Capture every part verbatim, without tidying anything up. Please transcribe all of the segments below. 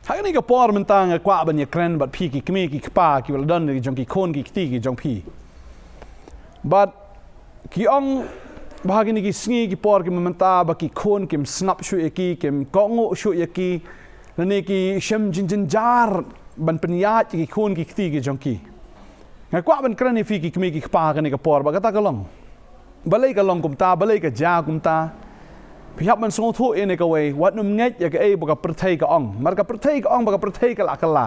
Ha kane ka por mynta nga kwah ban ïakren bad phi ki kmie ki kpa kiba la don jong ki khun ki kti ki jong phi. Bad ki ong ba ha kine ki sngi ki por ki mynta ba ki khun kim sngap shuh ïa ki, kim kohnguh shuh ïa ki, lane ki shem jingjynjar ban pynïaid ïa ki khun ki kti ki jong ki. Nga kwah ban kren ïa phi ki kmie ki kpa kane ka por ba kata ka long. Balei ka long kumta, balei ka jia kumta? Phi hap ban sngewthuh ïa kane kawei, wat nym ngeit ïa kaei ba ka pyrthei ka ong. Namar ka pyrthei ka ong ba ka pyrthei ka la kylla.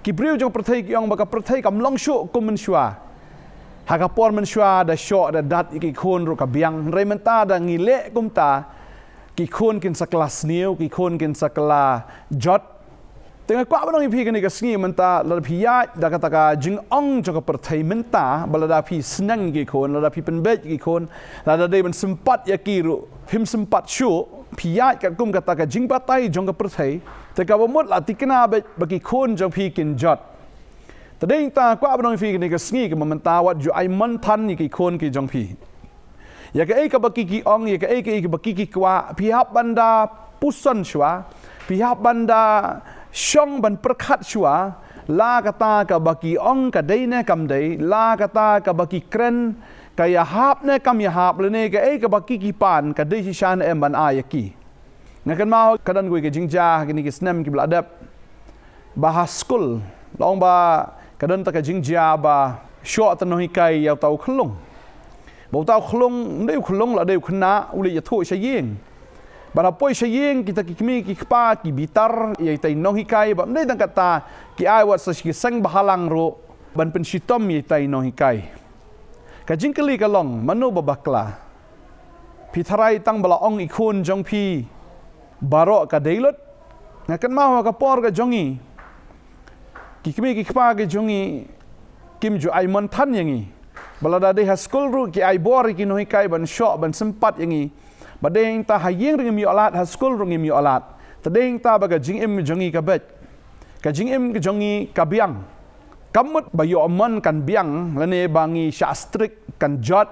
Ki briew jong ka pyrthei ki ong ba ka pyrthei kam long shuh kum mynshuwa. Ha ka por mynshuwa da shoh da dat ïa ki khun ruh ka biang. Hynrei mynta da ngi leh kumta, ki khun kin sa kylla sniew, ki khun kin sa kylla jot. Te nga kwah ban ong ïa phi kane ka sngi mynta, lada phi ïaid da kata ka jingong jong ka pyrthei mynta, ba lada phi sneng ïa ki khun, lada phi pynbeit ïa ki khun, lada dei ban sympat ïa ki ruh phim sympat shuh, phi ïaid katkum kata ka jingbatai jong ka pyrthei, te kaba mut la thikna beit ba ki khun jong phi kin jot. Te dei nangta kwah ban ong ïa phi kane ka sngi kaba mynta, wat ju ai mon than ïa ki khun ki jong phi. Ïa kaei kaba ki ki ong, ïa kaei kaei kaba ki ki kwah, phi hap ban da puson shuwa, phi hap ban da shong ban pyrkhat shuwa, la kata kaba ki ong ka dei ne kam dei, la kata kaba ki kren ka ïahap ne kam ïahap, lane kaei kaba ki ki pan ka dei shisha ne em ban ai ïa ki. Nga kynmaw ka don kawei ka jingjia ha kine ki snem kiba la dep. Ba ha skul, la ong ba ka don ta ka jingjia ba shoh ta nonghikai ïa uta u khyllung. Ba uta u khyllung, ym dei u khyllung la dei u khynnah, u leit ïathuh sha ïing. Ba da poi sha ïing kita ki kmie ki kpa ki bitar ïa ita i nonghikai, ba ym dei tang kata, ki ai wat sa shi seng bahalang ruh ban pynshitom ïa ita i nonghikai. Ka jingkylli ka long, mano ba bakla? Phi tharai tang ba la ong i khun jong phi baroh ka dei lut? Nga kynmaw ha ka por ka jong ngi, ki kmie ki kpa ki jong ngi kim ju ai mon than ïa ngi. Ba lada dei ha skul ruh ki ai bor ïa ki nonghikai ban shoh ban sympat ïa ngi. Ba dei nangta ha ïing ruh ngim ïoh lad, ha skul ruh ngim ïoh lad. Te dei nangta ba ka jingim jong ngi ka beit, ka jingim jong ngi ka biang. Kam mut ba ïoh mon kan biang lane ba ngi shah strict kan jot.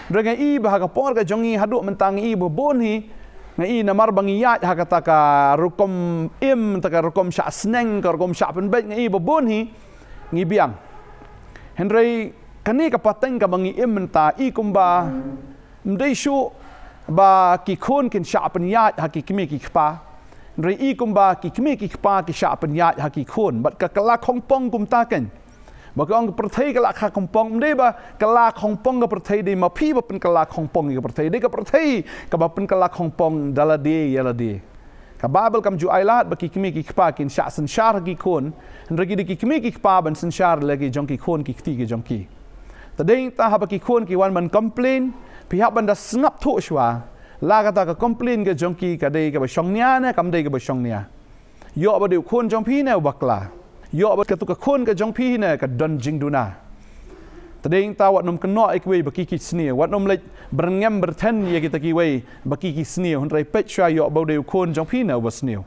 Hynrei nga i ba ha ka por ka jong ngi haduh mynta nga i ba bun hi, nga i namar ba ngi ïaid ha kata ka rukom im, kata ka rukom shah sneng, ka rukom shah pynbeit, nga i ba bun hi ngi biang. Hynrei kane ka pateng kaba ngi im mynta, i kumba ym dei shuh ba ki khun kin shah pynïaid ha ki kmie ki kpa. Hynrei i kumba ki kmie ki kpa ki shah pynïaid ha ki khun. Bad ka kylla khongpong kumta kein. Ba ka ong ka pyrthei ka la kylla khongpong, ym dei ba kylla khongpong ka pyrthei, dei ma phi ba pynkylla khongpong ïa ka pyrthei, dei ka pyrthei kaba pynkylla khongpong da lade ïa lade. Ka Baibl kam ju ai lad ba ki kmie ki kpa kin shah synshar ha ki khun, hynrei ki dei ki kmie ki kpa ban synshar la ki jong ki khun ki kti ki jong ki. Te dei nangta haba ki khun ki wan ban complain, phi hap ban da sngap thuh shuwa, la kata ka complain ka jong ki ka dei kaba shongnia ne kam dei kaba shongnia. Ïoh ba dei u khun jong phi ne u bakla. Ïoh ba katu ka khun ka jong phi ne ka don jingduna. Te dei nangta wat nym kynnoh ïa kiwei ba ki ki sniew, wat nym leit byrngem byrthen ïa kita kiwei ba ki ki sniew, hynrei peit shuwa ïoh ba u dei u khun jong phi ne uba sniew.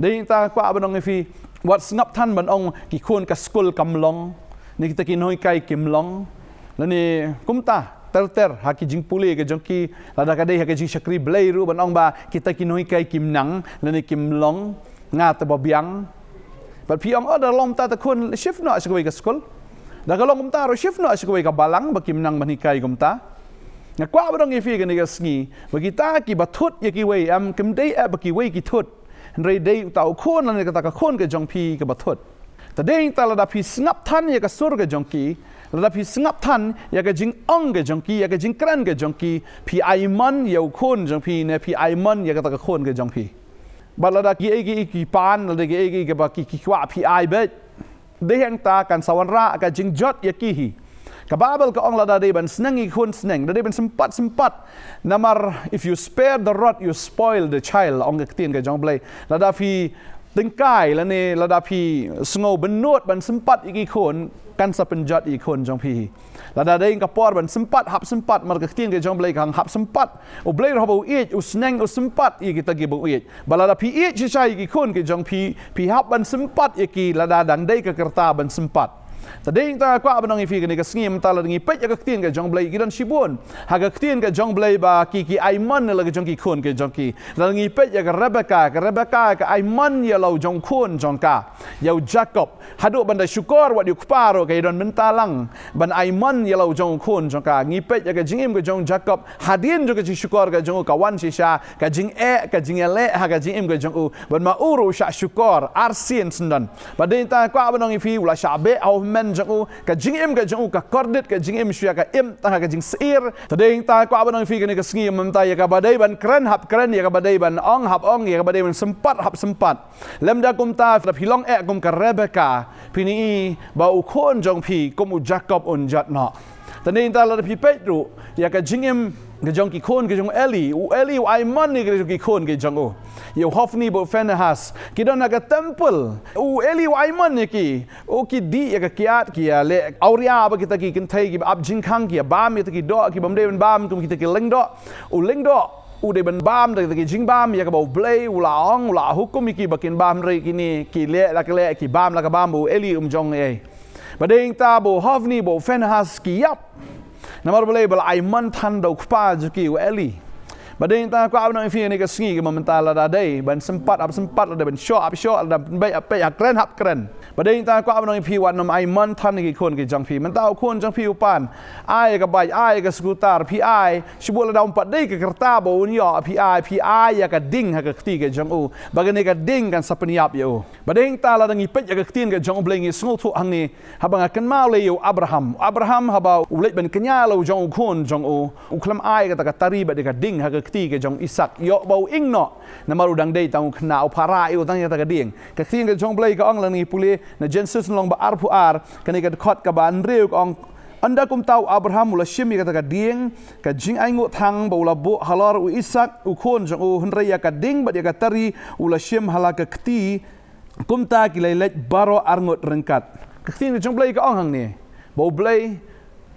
Dei nangta kwah ban ong ïa phi, wat sngap than ban ong ki khun ka skul kam long, ne kita ki nonghikai kim long, lane kumta ter ter ha ki jingpule ka jong ki, lada ka dei ha ka jingshakri Blei ruh ban ong ba kita ki nonghikai kim nang lane kim long, nga te ba biang. Bad phi ong, oh, da long kumta te khun shift noh sha kawei ka skul. Da ka long kumta ruh shift noh sha kawei ka balang ba kim nang ban hikai kumta. Nga kwah ban ong ïa phi kane ka sngi ba kita kiba thut ïa kiwei, em, kim dei eh ba kiwei ki thut. Hynrei dei uta u khun lane kata ka khun ka jong phi kaba thut. Te dei nangta lada phi sngap than ïa ka sur ka jong ki, lada phi sngap than ïa ka jingong ka jong ki, ïa ka jingkren ka jong ki, phi ai mon ïa u khun jong phi ne phi ai mon ïa kata ka khun ka jong phi. Bad lada kiei kiei ki pan, lada kiei kiei kiba ki ki kwah phi ai beit, dei nangta kan sa wanrah ka jingjot ïa ki hi. Ka Baibl ka ong lada dei ban sneng ïa ki khun sneng, lada dei ban sympat sympat. Namar if you spare the rod, you spoil the child, ong ka ktien ka jong Blei. Lada phi tyngkai lane lada phi sngew bynnud ban sympat ïa ki khun, kan sa pynjot ïa ki khun jong phi hi. Lada dei ka por ban sympat, hap sympat, namar ka ktien ka jong Blei ka ong hap sympat. U Blei ruh haba u ïeit, u sneng u sympat ïa kita kiba u ïeit. Ba lada phi ïeit shisha ïa ki khun ki jong phi, phi hap ban sympat ïa ki lada dang dei ka rta ban sympat. Te dei nangta kwah ban ong ïa phi kane ka sngi mynta lada ngi peit ïa ka ktien ka jong U Blei ki don shibun ha ka ktien ka jong U Blei ba ki ki ai mon ïa la ka jong ki khun ka jong ki. Lada ngi peit ïa ka Rebeka, ka Rebeka ka ai mon ïa la u jong u khun jong ka, ïa u Jakob. Haduh ban da shukor wat ïa u kpa ruh ka ïa don mynta lang ban ai mon ïa la u jong u khun jong ka. Ngi peit ïa ka jingim ka jong u Jakob, hadien jong ka jingshukor ka jong u ka wan shisha ka jingeh, ka jingïaleh ha ka jingim ka jong u. Ban ma u ruh u shah shukor arsien syndon. Ba dei nangta kwah ban ong ïa phi u la shah beh ha u hynmen jong u, ka jingim ka jong u ka kordit ka jingim shuwa ka im tang ha ka jingsyier. Te dei nangta kwah ban ong ïa phi kane ka sngi mynta ïa kaba dei ban kren hap kren, ïa kaba dei ban ong hap ong, ïa kaba dei ban sympat hap sympat. Lymda kumta lada phi long eh kum ka Rebeka, phin ïohi ba u khun jong phi kum u Jakob un jot noh. Te dei nangta lada phi peit ruh ïa ka jingim ka jong ki khun ka jong u Eli, u Eli u ai mon ïa ka jong ki khun ka jong u. Ïa u Hophni bad u Phinehas ki don ha ka temple. U Eli u ai mon ïa ki. U ki dih ïa ka kiad, ki ïaleh awria bad kita ki kynthei kiba ap jingkhang, ki ïabam ïa kita ki doh kiba ym dei ban bam kum kita ki lyngdoh. U lyngdoh u dei ban bam da kita ki jingbam ïa kaba U Blei u la ong, u la hukum ïa ki ba kin bam, hynrei kine ki leh la ka leh, ki bam la ka bam, ba u Eli um jong ei. Ba dei nangta ba u Hophni bad u Phinehas ki ïap. Namar balei? Ba la ai mon than da u kpa jong ki u Eli. Ba dei nangta kwah ban ong ïa phi kane ka sngi ka mynta lada dei ban sympat hap sympat, lada ban shoh hap shoh, lada ban peit hap peit, ha kren hap kren. Ba dei nangta kwah ban ong ïa phi wat nym ai mon than ïa ki khun ki jong phi. Mynta u khun jong phi u pan, ai ïa ka bike, ai ïa ka scooter, phi ai, shibun lada um pat dei ka rta ba un ïoh, phi ai, phi ai ïa ka ding ha ka kti ka jong u. Ba kane ka ding kan sa pynïap ïa u. Ba dei nangta lada ngi peit ïa ka ktien ka jong U Blei ngi sngewthuh hangne, haba nga kynmaw lei ïa u Abraham. U Abraham haba u leit ban kñia ïa la u jong u khun jong u, u khlem ai kata ka tari bad ïa ka ding ha ka kti ka jong u Isak. Ïoh ba u ing noh. Namar u dang dei tang u khynnah, u phah rah ïa u tang ïa kata ka ding. Ka ktien ka jong U Blei ka ong, lada ngi pule na Jenesis lynnong ba arphew ar, kane ka dkhot kaba hynriew ka ong, ynda kumta u Abraham u la shim ïa kata ka ding, ka jingainguh thang ba u la buh halor u Isak u khun jong u, hynrei ïa ka ding bad ïa ka tari u la shim ha la ka kti. Kumta ki la leit baroh arngut ryngkat. Ka ktien ka jong U Blei ka ong hangne ba U Blei,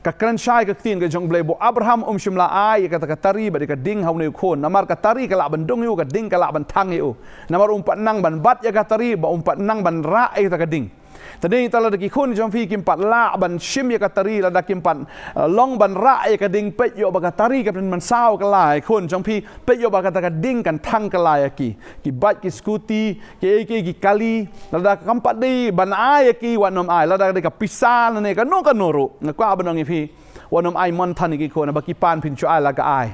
ka kren shai ka ktien ka jong U Blei ba u Abraham um shym la ai ïa kata ka tari bad ïa ka ding ha une u khun. Namar ka tari ka lah ban dung ïa u, ka ding ka lah ban thang ïa u. Namar um pat nang ban bat ïa ka tari, ba um pat nang ban rah ïa kata ka ding. Te dei nangta lada ki khun jong phi kim pat lah ban shim ïa ka tari, lada kim pat, eh, long ban rah ïa ka ding, peit ïoh ba ka tari ka pynmynsaw kylla ïa ki khun jong phi, peit ïoh ba kata ka ding kan thang kylla ïa ki. Ki bike, ki scooty, kiei kiei ki kali, lada kam pat dei ban ai ïa ki, wat nym ai, lada dei ka pisa lane kano kano ruh. Nga kwah ban ong ïa phi, wat nym ai mon than ïa ki khun, ba ki pan phin shu ai la ka ai.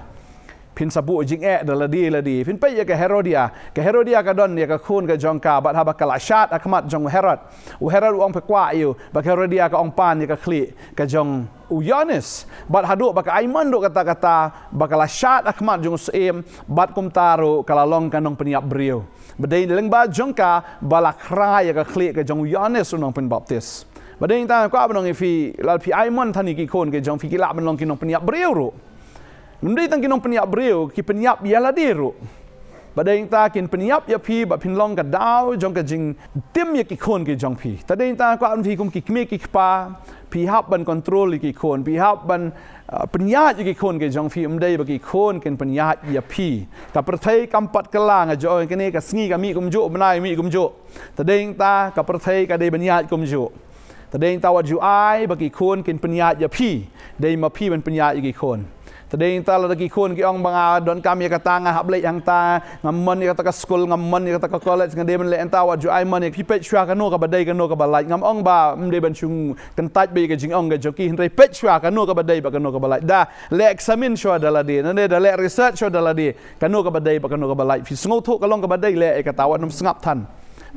Phin sa buh jingeh da lade lade. Phin peit ïa ka Herodia. Ka Herodia ka don ïa ka khun ka jong ka, bad haba ka la shad ha khmat jong u Herod, u Herod u ong phi kwah ïa u, ba ka Herodia ka ong pan ïa ka khlieh ka jong u Ïoannis. Bad haduh ba ka ai mon duh katta katta, ba ka la shad ha khmat jong u syiem, bad kumta ruh ka la long ka nongpynïap briew. Ba dei lyngba jong ka ba la khrai ïa ka khlieh ka jong u Ïoannis u nongpynbaptis. Ba dei nangta kwah ban ong ïa phi, lada phi ai mon than ïa ki khun ki jong phi, ki lah ban long ki nongpynïap briew ruh. Ym dei tang ki nongpynïap briew, ki pynïap ïa lade ruh. Ba dei nangta kin pynïap ïa phi ba phin long ka daw jong ka jingtim ïa ki khun ki jong phi. Te dei nangta kwah ban ong ïa phi kum ki kmie ki kpa, phi hap ban kontrol ïa ki khun, phi hap ban, uh, pynïaid ïa ki khun ki jong phi, ym dei ba ki khun kin pynïaid ïa phi. Ka pyrthei kam pat kylla, nga ju ong kane ka sngi ka mih kumjuh, bnai mih kumjuh. Te dei nangta ka pyrthei ka dei ban ïaid kumjuh. Te dei nangta wat ju ai ba ki khun kin pynïaid ïa phi, dei ma phi ban pynïaid ïa ki khun. Te dei nangta lada ki khun ki ong ba nga donkam ïa kata, nga hap leit hangta, ngam mon ïa kata ka skul, ngam mon ïa kata ka college, nga dei ban leit hangta, wat ju ai mon ïa ki. Peit shuwa kano kaba dei, kano kaba lait. Ngam ong ba ym dei ban shu kyntait beit ïa ka jingong ka jong ki, hynrei peit shuwa kano kaba dei bad kano kaba lait. Da leh examine shuwa da lade, nane da leh research shuwa da lade, kano kaba dei bad kano kaba lait. Phi sngewthuh ka long kaba dei, leh ïa kata, wat nym sngap than.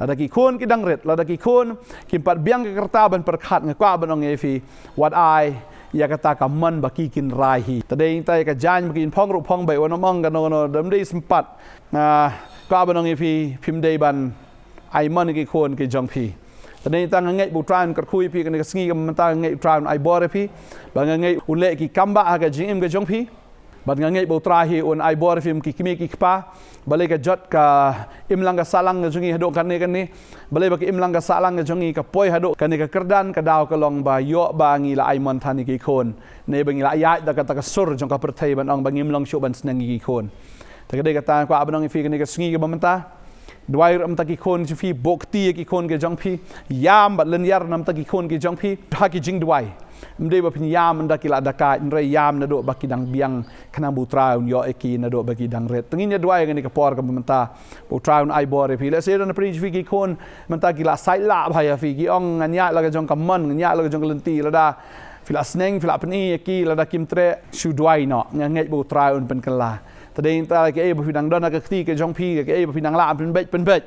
Lada ki khun ki dang rit, lada ki khun kim pat biang ka rta ban pyrkhat, nga kwah ban ong ïa phi, wat ai ïa kata ka mon ba ki kin rai hi. Te dei nangta ïa ka jaiñ ba kin phong ruh phong beit, wat nym ong kano kano, da ym dei sympat. Nga kwah ban ong ïa phi, phim dei ban ai mon ïa ki khun ki jong phi. Te dei nangta nga ngeit ba U Trai un kyrkhu ïa phi kane ka sngi, ka mynta nga ngeit U Trai un ai bor ïa phi. Ba nga ngeit un leh ki kam ba ha ka jingim ka jong phi. Bad nga ngeit ba U Trai hi un ai bor ïa phi kum ki kmie ki kpa. Balei ka jot ka imlang ka sahlang ka jong ngi haduh kane kane. Balei ba ka imlang ka sahlang ka jong ngi ka poi haduh kane ka kyrdan, ka daw ka long ba ïoh ba ngi la ai mon than ïa ki khun, ne ba ngi la ïaid da kata ka sur jong ka pyrthei ban ong ba ngim long shuh ban sneng ïa ki khun. Te ka dei kata nga kwah ban ong ïa phi kane ka sngi kaba mynta. Duwai ruh namta ki khun ki jong phi, buh kti ïa ki khun ki jong phi, ïam bad lyniar namta ki khun ki jong phi ha ki jingduwai. Ym dei ba phin ïam ynda ki la dakait, hynrei ïam naduh ba ki dang biang, khnang ba U Trai un ïoh ïa ki naduh ba ki dang rit. Te ngin ïa duwai ha kane ka por kaba mynta ba U Trai un ai bor ïa phi. Lehse don na pdeng jong phi ki khun mynta ki la sait lah bha ïa phi, ki ong, ngan ïaid la ka jong ka mon, ngan ïaid la ka jong ka lynti. Lada phi la sneng, phi la pyni ïa ki, lada kim treh, shu duwai noh. Nga ngeit ba U Trai un pynkylla. Te dei tang kaei ba phi dang don ha ka kti ka jong phi, kaei ba phi dang lah ban pynbeit, pynbeit.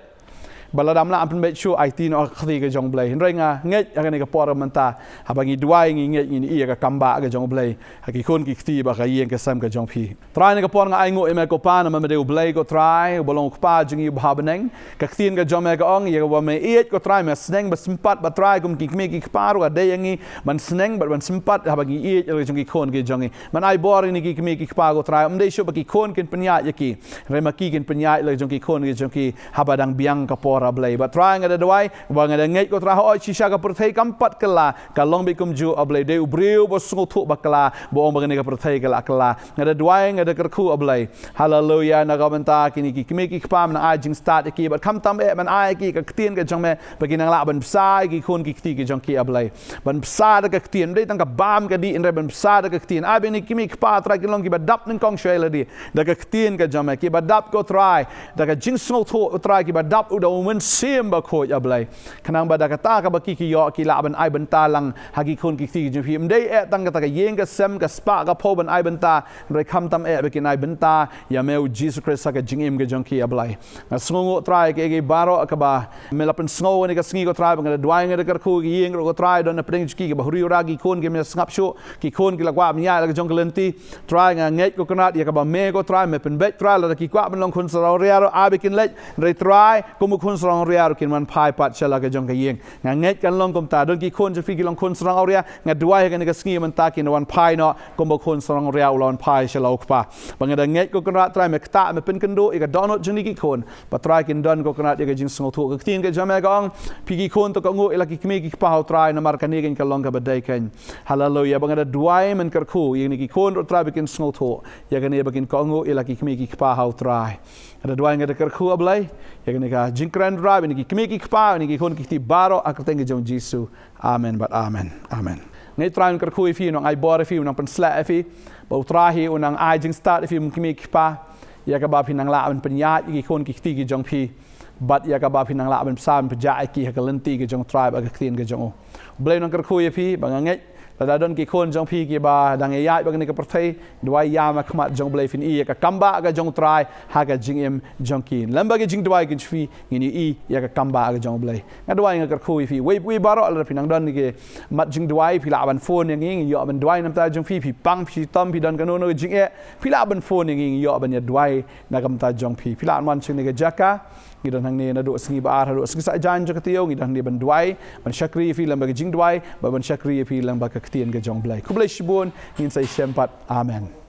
Ba lada ym lah ban pynbeit shuh, aiti noh ha ka kti ka jong U Blei. Hynrei nga ngeit ha kane ka por mynta, haba ngi duwai, ngi ngeit ngin ïoh ïa ka kam bah ka jong U Blei ha ki khun ki kti bad ka ïing ka sem ka jong phi. Trai, ha kane ka por nga ainguh ïa me ko Pa, namar me dei U Blei ko Trai, uba long U Kpa jong ngi uba ha bneng. Ka ktien ka jong me ka ong, ïa kaba me ïeit ko Trai, me sneng ba sympat, bad Trai, kum ki kmie ki kpa ruh ka dei ïa ngi ban sneng bad ban sympat haba ngi ïeit ïa la ka jong ki khun ki jong ngi. Men ai bor ïa kine ki kmie ki kpa ko Trai, ym dei shuh ba ki khun kin pynïaid ïa ki, hynrei ma ki kin pynïaid ïa la ka jong ki khun ki jong ki haba dang biang ka por, A Blei. Bad Trai, nga da duwai ba nga da ngeit ko Trai, hooid, shisha ka pyrthei kam pat kylla, ka long beit kumjuh, A Blei. Dei u briew ba sngewthuh bakla ba ong ba kane ka pyrthei ka la kylla. Nga da duwai, nga da kyrkhu, A Blei. Haleluya, na ka bynta kine ki kmie ki kpa, men ai jingstad ïa ki, bad khamtam eh men ai ïa ki ka ktien ka jong me, ba kin nang lah ban bsa ïa ki khun ki kti ki jong ki, A Blei. Ban bsa da ka ktien, ym dei tang ka bam ka dih, hynrei ban bsa da ka ktien. Ai ba kine ki kmie ki kpa Trai kin long kiba dap nyngkong shuwa ïa lade da ka ktien ka jong me, kiba dap ko Trai da ka jingsngewthuh ko Trai, kiba dap ruh da U Mynsiem Bakhuid, A Blei. Khnang ba da kata kaba ki ki ïoh ki lah ban ai bynta lang ha ki khun ki kti ki jong phi. Ym dei eh tang kata ka ïing ka sem, ka spah ka phew ban ai bynta, hynrei khamtam eh ba kin ai bynta ïa me U Jisu Khrist ha ka jingim ka jong ki, A Blei. Nga sngewnguh Trai ïa kiei kiei baroh kaba me la pynsngew ha kane ka sngi ko Trai, bad nga da duwai, nga da kyrkhu ïa ki ïing ruh ko Trai, don na pdeng jong ki kiba huri hura, ki khun kim sngap shuh, ki khun ki la kwah ban ïaid la ka jong ka lynti. Trai, nga ngeit ko Kynrad ïa kaba me ko Trai me pynbeit Trai, lada ki kwah ban long khun sawdong ria ruh ai ba kin leit, hynrei Trai, kum u khun sawdong ria ruh kin wan phai pat sha la ka jong ka ïing. Nga ngeit kan long kumta, don ki khun jong phi ki long khun sawdong awria, nga duwai ha kane ka sngi mynta kin wan phai noh kum u khun sawdong awria u la wan phai sha la U Kpa. Bad nga da ngeit ko Kynrad Trai me ktah, me pynkynduh ïa ka dohnud jong kine ki khun, bad Trai kin don ko Kynrad ïa ka jingsngewthuh. Ka ktien ka jong me ka ong, phi ki khun to kohnguh ïa la ki kmie ki kpa ha U Trai, namar kane keiñ ka long kaba dei keiñ. Haleluya, bad nga da duwai, men kyrkhu ïa kine ki khun ruh Trai ba kin sngewthuh ïa kane, ba kin kohnguh ïa la ki kmie ki kpa ha U Trai. Nga da duwai, nga da kyrkhu, A Blei, ïa kane ka jingkren Trai ba kine ki kmie ki kpa, kine ki khun ki kti baroh ha ka kyrteng ka jong U Jisu. Amen bad amen. Amen. Nga ngeit Trai un kyrkhu ïa phi, un nang ai bor ïa phi, un nang pynshlur ïa phi, ba U Trai hi un nang ai jingstad ïa phi, kmie ki kpa, ïa kaba phin nang lah ban pynïaid ïa ki khun ki kti ki jong phi, bad ïa kaba phin nang lah ban bsa ban pynjah ïa ki ha ka lynti ka jong U Trai bad ka ktien ka jong U. U Blei un nang kyrkhu ïa phi, bad nga ngeit lada don ki khun jong phi kiba dang ïaid bad kane ka pyrthei, duwai ïa ma khmat jong U Blei, phin ïoh ïa ka kam bah ka jong U Trai ha ka jingim jong ki. Lem bad ki jingduwai ki jong phi ngin ïoh ïa ka kam bah ka jong U Blei. Nga duwai, nga kyrkhu ïa phi, wei wei baroh, lada phi nang don ki mat jingduwai, phi lah ban phone ïa ngi, ngin ïoh ban duwai namar ka jong phi. Phi pang, phi shitom, phi don kano kano ka jingeh, phi lah ban phone ïa ngi, ngin ïoh ban ïa duwai na ka bynta jong phi. Phi lah ban wan sha kane ka jaka. Ngi don hangne naduh sngi ba ar haduh sngi Saitjaiñ jong ka taïew, ngi don hangne ban duwai, ban shakri ïa phi lem bad ka jingduwai, bad ban shakri ïa phi lem bad ka ktien ka jong U Blei. Khublei shibun, ngin sa ïashem pat. Amen.